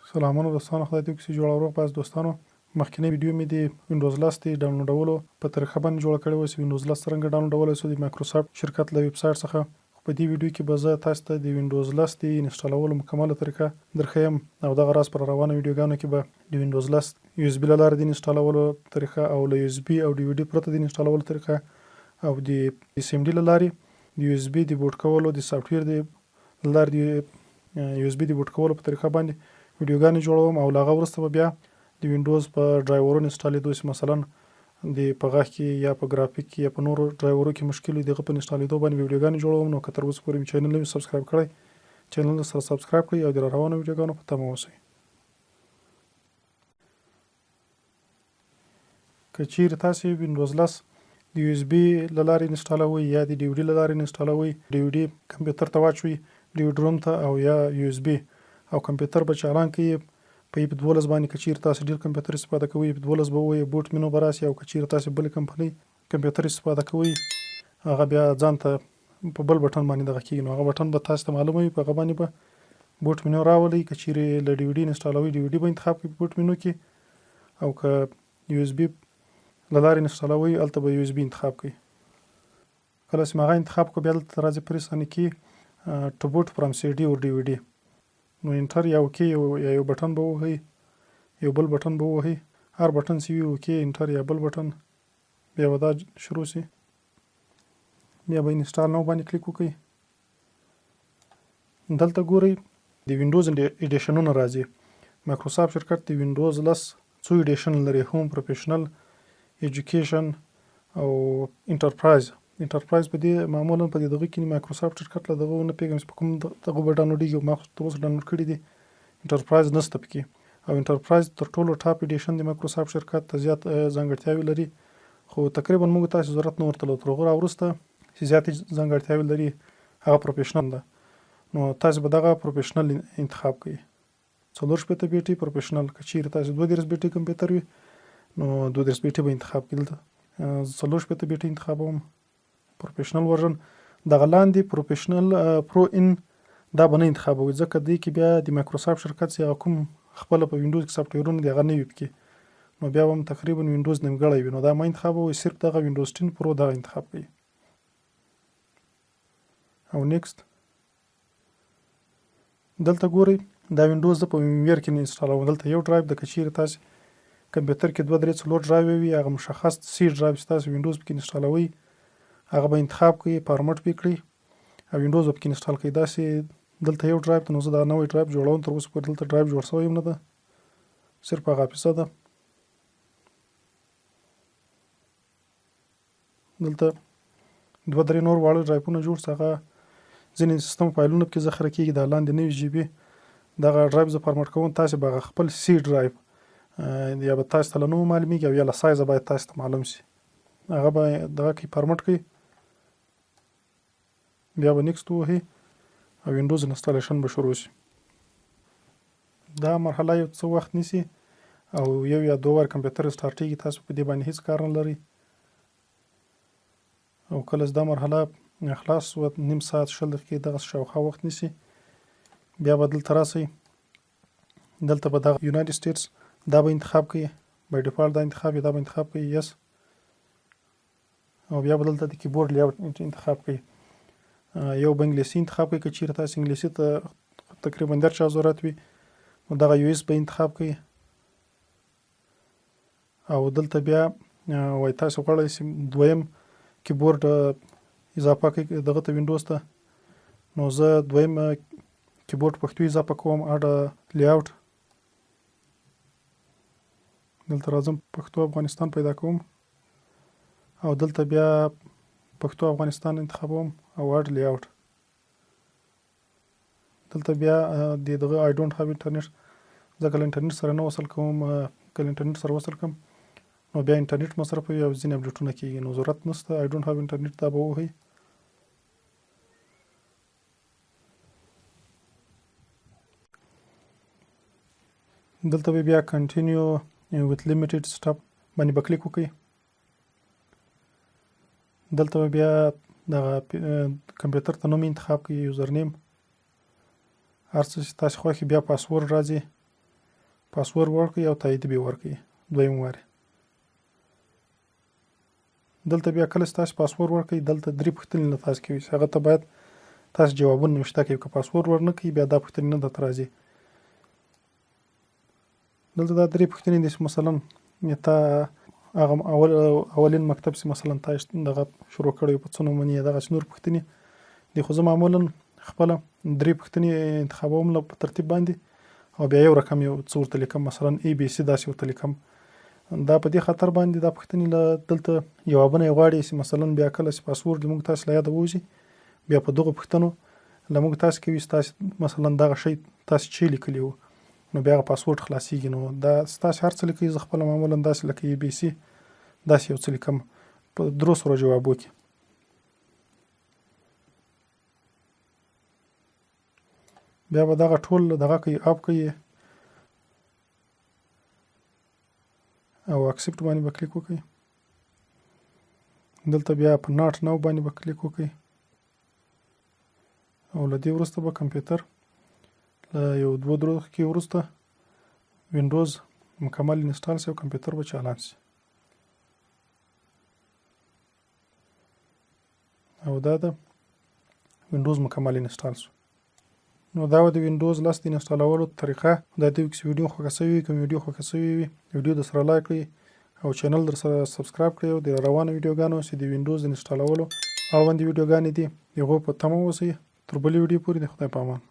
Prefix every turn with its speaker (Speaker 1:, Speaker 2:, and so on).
Speaker 1: سلامونه دوستانو، خدای دې وکړي جوړ او روغ باز. دوستانو، مخکنۍ ویډیو مې د وینډوز 10 د ډاونلوډولو په طریقه باندې جوړه کړې وه چې وینډوز 10 څرنګه ډاونلوډولی شو د مایکروسافټ شرکت له ویب سایټ څخه. خو په دې ویډیو کې به زه تاسو ته د وینډوز 10 د انسټالولو مکمله طریقه درښیم او دغه راز پر روانو ویډیوګانو کې به د وینډوز 10 یو اس بي له لارې د انسټالولو طریقه او له یو اس بي او ډي وي ډي پرته د انسټالولو طریقه او د سي ایم ډي له لارې د یو اس بي د بوټ کولو د سافټویر د له لارې د یو اس بي د بوټ کولو په طریقه باندې ویډیوګانې جوړوم. او له هغه وروسته به بیا د وینډوز په ډرایورونو انسټالېدو چې مثلا د په غږ کې یا په ګرافیک کې یا په نورو ډرایورو کې مشکل وي، دغه په انسټالېدو باندې ویډیوګانې جوړوم. نو که تر اوسه پورې مې چینل نه وي سبسکرایب کړی، چینل سره سبسکرایب کړئ او د را روانو ویډیوګانو په تمه اوسئ. که چیرې تاسو وینډوز 10 د یو اس بي له لارې انسټالوئ یا د ډي وي ډي له لارې انسټالوئ، ډي وي ډي کمپیوټر ته واچوئ، ډي وي ډي روم ته، او یا یو اس بي، او کمپیوټر به چالان کوي په اف 12 باندې. که چیرې تاسو ډیر کمپیوټر استفاده کوئ، اف 12 به ووایي، boot menu به راشي. او که چیرې تاسو بلې کمپنۍ کمپیوټر استفاده کوئ، هغه بیا ځان ته په بل بټن باندې دغه کیږي. نو هغه بټن به تاسو ته معلومه وي، په هغه باندې به boot menu راولئ. که چیرې له ډي وي ډي انسټالوئ، ډي وي ډي به انتخاب کړئ په boot menu کې، او که یو اس بي له لارې انسټالوئ، هلته به یو اس بي انتخاب کړئ. کله چې هغه انتخاب کړو، بیا دلته راځي press any key to boot from CD or DVD. نو enter یا OK یا یو بټن به ووهئ، یو بل بټن به ووهئ، هر بټن چې وي، OK، enter یا بل بټن، بیا به دا شروع شي. بیا به install now باندې کلیک وکړئ. دلته ګورئ، د وینډوز edition ونه راځي. مایکروسافټ شرکت د وینډوز 10 څو edition لري: home، professional، education او enterprise. Enterprise په دې معمولا په دې دغه کې مایکروسافټ شرکت له دغه نه پیږم چې په کوم دغه به ډاونلوډیږي. ما خو تر اوسه ډاونلوډ کړي دي، enterprise نشته پکې. او enterprise تر ټولو top edition د مایکروسافټ شرکت ته زیات ځانګړتیاوې لري، خو تقریبا موږ تاسو ضرورت نه ورته لرو. تر هغه وروسته چې زیاتې ځانګړتیاوې لري، هغه professional ده. نو تاسو به دغه professional انتخاب کړئ، 64 بیټي professional. که چیرې تاسو 32 بیټي کمپیوټر وي، نو 32 بیټي به انتخاب کړئ. دلته 64 بیټي انتخابوم، professional version. دغه لاندې professional pro N دا به نه انتخابوي، ځکه دې کې بیا د مایکروسافټ شرکت چې هغه کوم خپله په وینډوز کې سافټویرونه دي، هغه نه وي پکې. نو بیا به هم تقریبا وینډوز نیمګړی وي، نو دا مه انتخابوئ. صرف دغه وینډوز 10 Pro دغه انتخاب کړئ او next. دلته ګورئ، دا وینډوز زه په VMware کې نه انسټالوم. دلته یو ډرایو د، که چیرې تاسو کمپیوټر کې دوه، درې، څلور ډرایو وي، هغه مشخص C drive چې تاسو وینډوز پکې انسټالوئ، هغه به انتخاب کړئ، فارمټ پې کړئ او وینډوز به پکې انسټال کړئ. داسې دلته یو ډرایو ته، نو زه دا نوی ډرایو جوړوم. تر اوسه پورې دلته ډرایو جوړ شوی هم نه ده، صرف هغه حافظه ده. دلته دوه درې نور واړه ډرایفونه جوړ سه، هغه ځینې سیستم فایلونه پکې ذخیره کیږي. دا لاندې 90 جي بي دغه ډرایو زه فارمټ کوم. تاسو به خپل C drive یا به تاسو ته له نومه معلومیږي او یا له سایزه باید تاسو ته معلوم شي، هغه به دغه کې فارمټ کړئ. بیا به next ووهئ او وینډوز installation به شروع شي. دا مرحله یو څه وخت نیسي او یو یا دوه وار کمپیوټر سټارټیږي. تاسو په دې باندې هیڅ کار نه لرئ. او کله چې دا مرحله خلاص شوه، نیم ساعت، 20 دقیقې دغه شاوخوا وخت نیسي، بیا به دلته راسئ. دلته به دغه United States دا به انتخاب کړئ. By default دا انتخاب، دا به انتخاب کړئ، yes. او بیا به دلته د keyboard layout انتخاب کړئ. یو به انګلیسي انتخاب کړئ، که چیرې تاسو انګلیسي ته تقریبا در چا ضرورت وي، نو دغه US به انتخاب کړئ. او دلته بیا وای تاسو غواړئ چې دویم کیبورډ اضافه کړئ دغه ته، وینډوز ته. نو زه دویم کیبورډ پښتو اضافه کوم. Add layout، دلته راځم، پښتو افغانستان پیدا کوم او دلته بیا پښتو افغانستان انتخابوم او add layout. دلته بیا د دغه I don't have internet، ځکه له انټرنیټ سره نه وصل کوم. که له انټرنیټ سره وصل کړم، نو بیا انټرنیټ مصرفوي او ځینې اپډیټونه کیږي، نو ضرورت نشته. I don't have internet دا به ووهئ. دلته به بیا continue with limited setup باندې به کلیک وکړئ. دلته به بیا دغه کمپیوټر ته نوم انتخاب کړئ، username، هر څه چې تاسو خوښ. بیا پاسورډ راځي. پاسورډ ورکړئ او تایید به ورکړئ دویم وارې. دلته بیا کله چې تاسو پاسورډ ورکړئ دلته درې پوښتنې له تاسو کوي چې هغه ته باید تاسو جوابونه نوشته کوي. که پاسورډ ورنه کړئ بیا دا پوښتنې نه درته راځي. دلته دا درې پوښتنې دي چې مثلا تا هغه اول اولین مکتب چې مثلا تا دغه شروع کړی په څه نوم یې دغه نور پوښتنې دي. خو زه معمولا خپله درې پوښتنې انتخابوم له په ترتیب باندې او بیا یو رقم یو څه ورته لیکم، مثلا ای بي سي داسې ورته لیکم. دا په دې خاطر باندې دا پوښتنې له دلته جوابونه یې غواړي چې مثلا بیا کله چې پاسورډ موږ تاسو له یاده ووځي بیا په دغو پوښتنو له موږ تاسو کوي چې تاسو مثلا دغه شی تاسو چې لیکلی وو نو بیا هغه پاسورډ خلاصیږي. نو دا ستاسو هر څه لیکئ، زه خپله معمولا داسې لکه ای بي سي داسې یو څه لیکم په درو سرو جوابو کې. بیا به دغه ټول دغه کوي اپ کوي او اکسپټ باندې به کلیک وکړئ. دلته بیا په ناټ نو باندې به کلیک وکړئ او له دې وروسته به کمپیوټر له یو دوه درو دقیقې وروسته وینډوز مکمل انسټال شي او کمپیوټر به چالان شي. او دا ده وینډوز مکمل انسټال شو. نو دا وه د وینډوز 10 د انسټالولو طریقه. خدای دې وکړي چې ویډیو خوښه شوې وي. که ویډیو خوښه شوې وي ویډیو در سره لایک کړئ او چینل در سره سبسکرایب کړئ او د روانو ویډیوګانو چې د وینډوز د انسټالولو اړوندې ویډیوګانې دي د هغو په تمه اوسئ. تر بلې ویډیو پورې د خدای په امان.